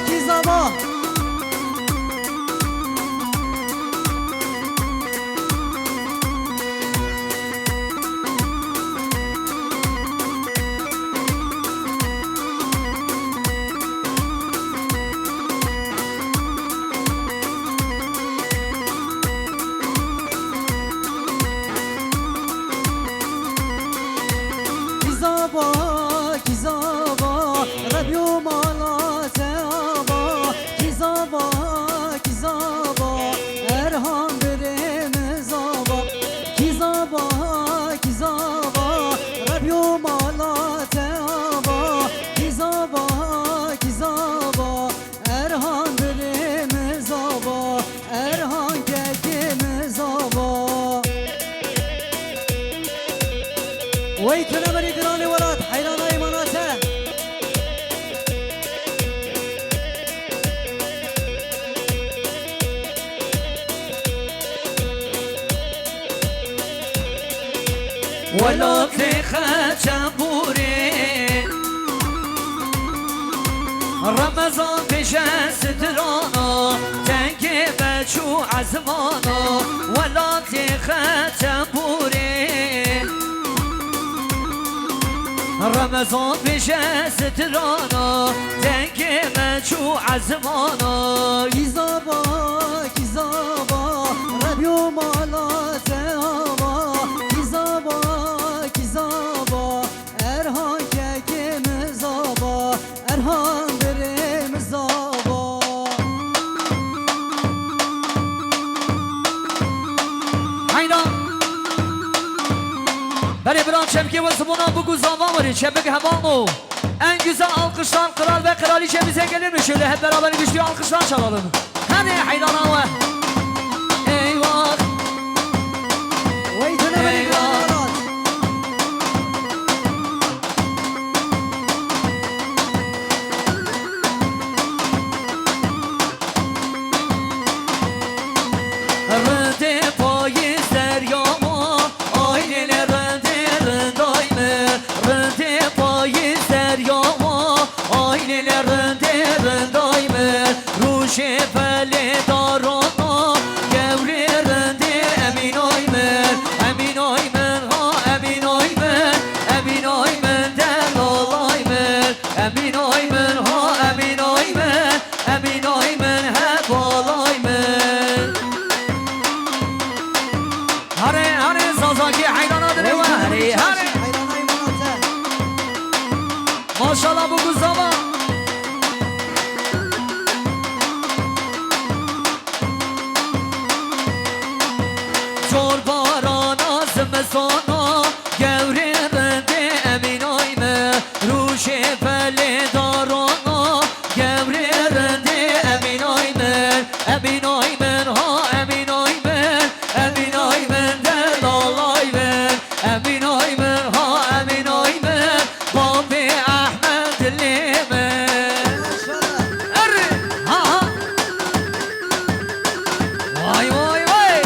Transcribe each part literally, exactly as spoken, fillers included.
Kîzaba. Kîzaba, kîzaba, Rebî û mala te ava. Kîzaba, kîzaba, Erhan birê min zava. Kîzaba, kîzaba, Rebî û mala te ava. Kîzaba, kîzaba, Erhan birê min zava. Erhan kekê min zava. Wey tune berî giranê welat, heyrana îmana te. Welatê Xeçebûrê. Remezan bêje strana, tengê me çû ezmana. Welatê Xeçebûrê. Remezan bêje strana, tengê me çû ezmana. Kîzaba, kîzaba, Rebî û mala te ava. Kîzaba, kîzaba, Erhan kekê min zava, Erhan birê min zava. Hayda. Berê bira çepkê we zibûna bûk û zava werê, çepik heval o. En güzel alkışlar kral ve kraliçemize gelir mi? Şöyle hep beraber güçlü alkışlar çalalım. Hadi heydana we. Eyvah. Wey tune berî giranê welat. Rindê payîz derya ma, ay lê lê rindê rinday min. Rindê payîz derya ma, ay lê lê rindê rinday min. Rojê belê darana, gewrê rindê Emînay min, Emînay min ha, Emînay min, Emînay min delalay min, Emînay min ha, Emînay min, Emînay min hevalay min. Hare, hare, Zazakî heyrana dilê we, hare, hare. Maşallah bu kuzama. Corbarana zimistana, gewrê rindê Emînay min. Rûşê belê darana, gewrê rindê Emînay min. Emînay min ha, Emînay min. Emînay min delalay min. Emînay min ha, Emînay min. Babê Ehmed dilê min. Erê, ha, ha. Vay, vay, vay.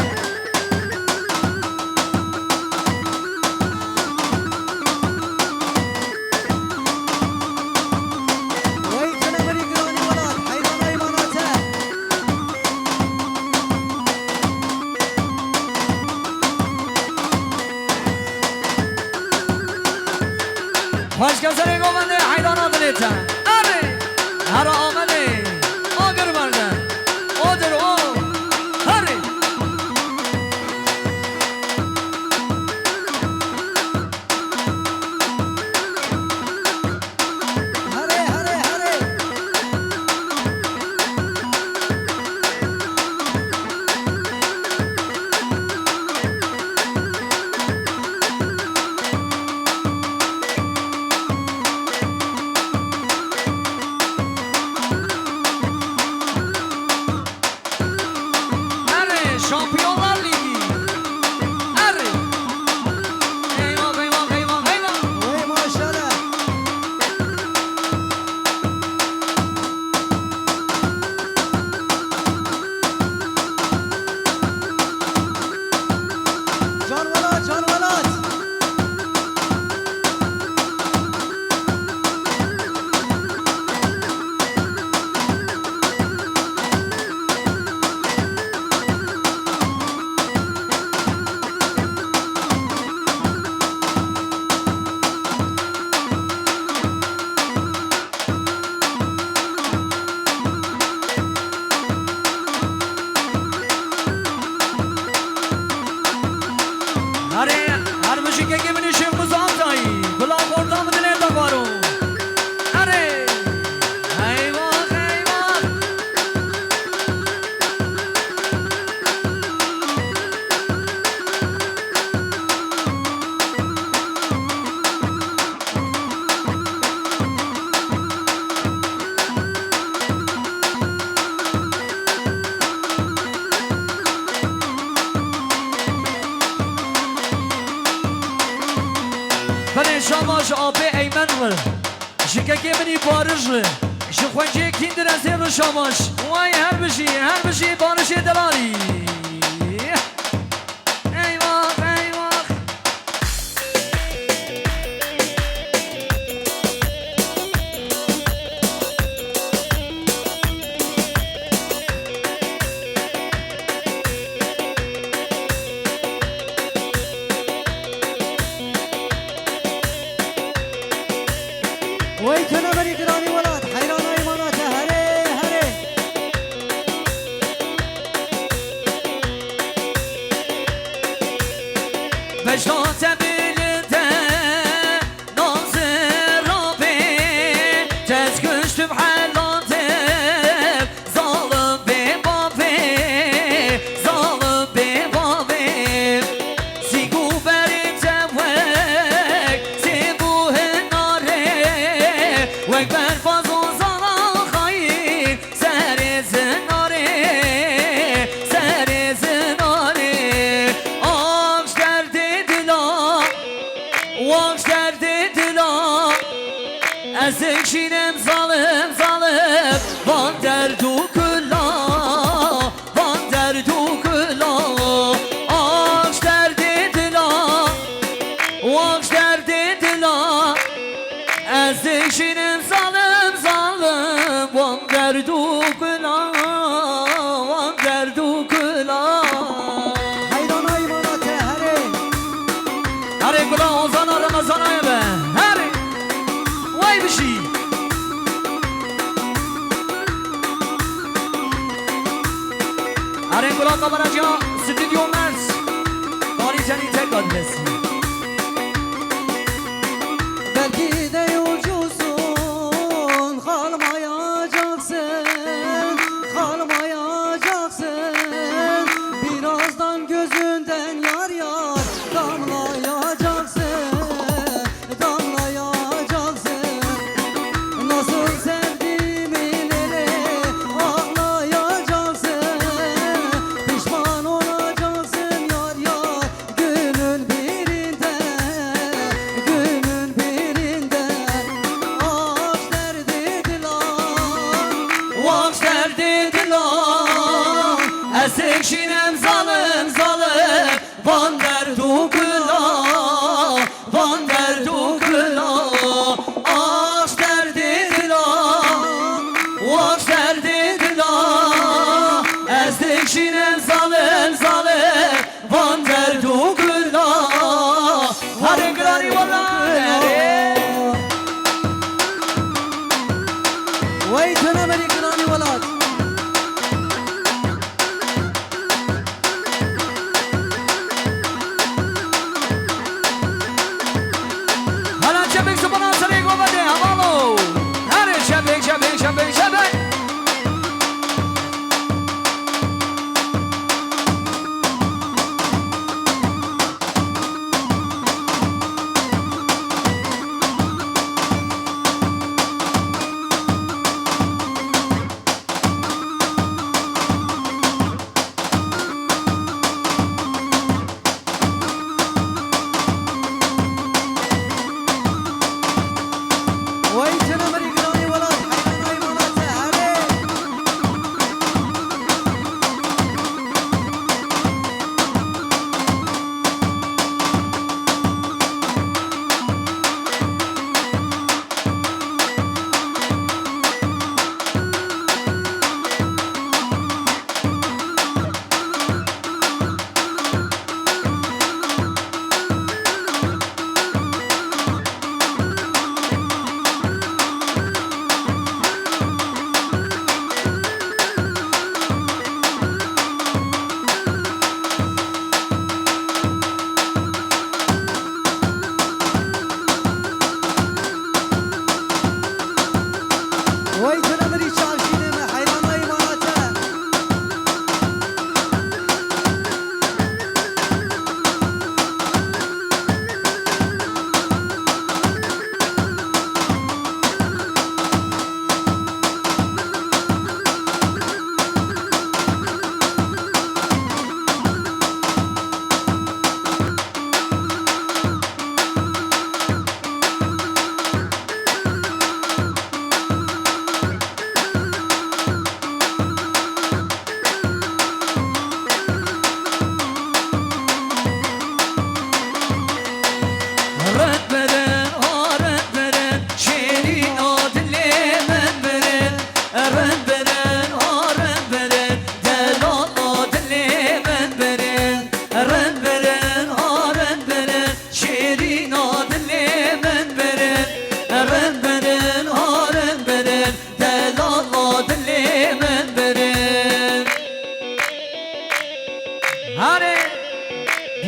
Ji apê Eymen re, ji kekê min î Barij re, ji xwenciyê Kîndir ez ê Rişa baş. Way her bijî, her bijî Barijê delalî. Eyvah, eyvah. Wey tu nemerî giranî welat, heyrana îmana te, herê, herê. Vecda te bilind e, nazê rabê, tez kuştim helatim, zalim bê bavê, zalim bê bavê. Zîg û berê te wek sêv û hinarê, wek berfa zozana xayîn, serê zinarê, serê zinarê. Ax derdê dila, wax derdê dila. Ez dikşînim zalim, zalim, van derd û kula, van derd û kula. Ax derdê dila, wax derdê dila. Ez dikşînim zalim, zalim, wan derd û kula, wan derd û kula. Heyrana îmana te, herê. Herê kula Ozana Remezana ye be. Herê. Way bijî. Herê kula kameraciya Stüdyo Mers. Karî tenî tek adres. Belki de yolcusun, kalmayacaksın, kalmayacaksın. Birazdan gözünden yar yar damlayacaksın, damlayacaksın. Nasıl sevdiğimi nereye ağlayacaksın. Pişman olacaksın yar yar. Günün birinde, günün birinde. Ax derdê dila, wax derdê dila. Ez dikşînim zalim, zalim, van derd û kula, van derd û kula. Ax derdê dila, wax derdê dila. Ez dikşînim zalim, zalim, van derd û kula. Herê giranî welat, herê. Wey tu nemerî giranî welat. Hala çepek zibana serê gova de, hevalo. Herê çepek, çepek, çepek, çepek.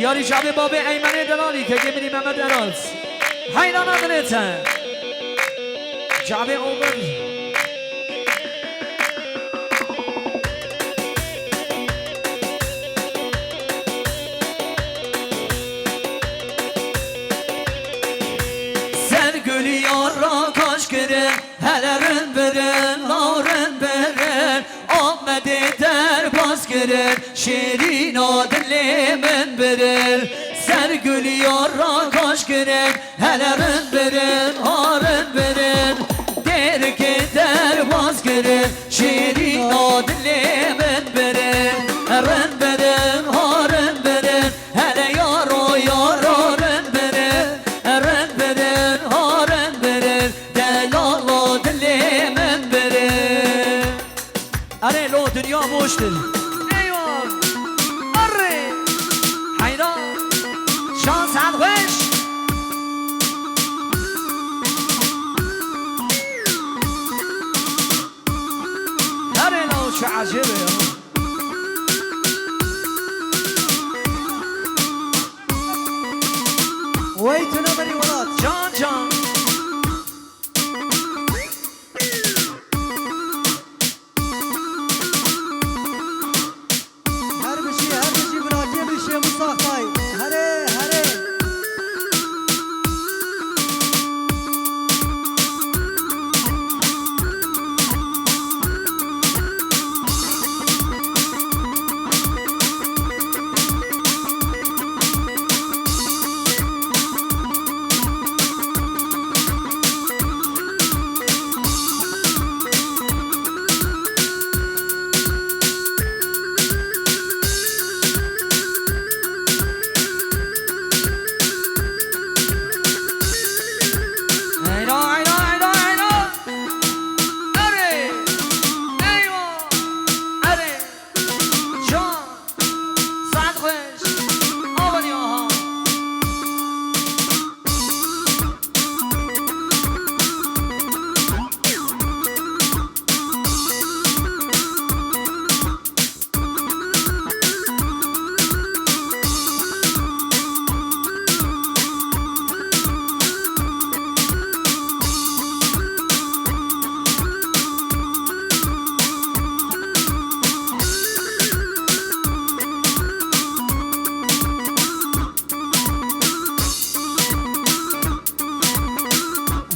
Yarî çavê babê Eymenê Delalî, kekê min î Mehmet Eraz. Heyrana dilê te. Çavê Omer. Ser gulî yar ra kaş kirin, hele rin birin, la rin birin. Amedê derbas kirin, şêrîna dilê min birin. Ser gulî yar ra kaş kirin, hele rin birin, ha rin birin. Dêrikê derbas kirin, şêrîna dilê min birin. Rin birin, ha rin birin. Hele yaro, yaro, rin birin, rin birin, ha rin birin, delala dilê min birin. Erê lo dinya boştir. Eyvah! Arê! Heyran! Şans hal xweş! Herê la çi ecêb e ya. Wey tune berî welat. Can can. Her bijî, her bijî, birakê min Şêmûs Axtay. Herê, herê. Heyra, heyra, heyra, heyra. Erê! Eyvah! Erê! Can! Saet xweş! Awenî aha!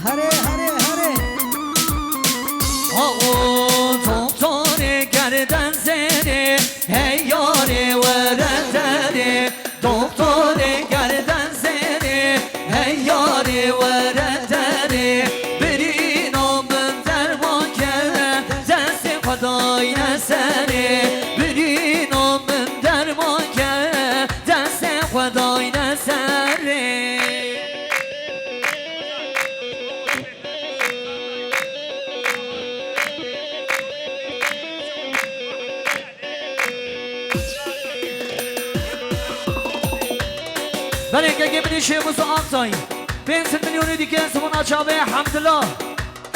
Herê, herê, herê. Awo doktorê gerden zêrê, hey yarê were derê. Doktorê gerden zêrê, hey yarê were derê. Birîna min derman ke, destê xwe dayne serê. Birîna min derman ke, destê xwe dayne serê. Belê kekê min î Şêmûs Aktay. Pênc sed milyonê dike ziwana çavê Hemdila.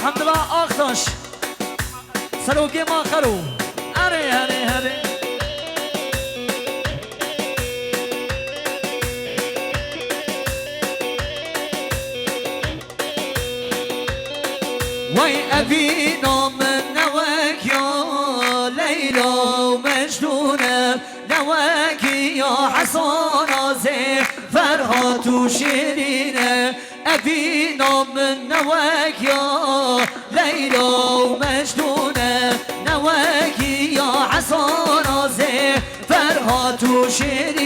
Hemdila Aktaş. Serokê ma xero. Erê, erê, erê. Wey evîna min ne wek ya Leyla û Mecnûn e, ne wek ya Hesana zê Ferhat û Şîrîn e. Evîna min ne wek ya Leyla û Mecnûn e, ne wek ya Hesana zê Ferhat û Şîrîn.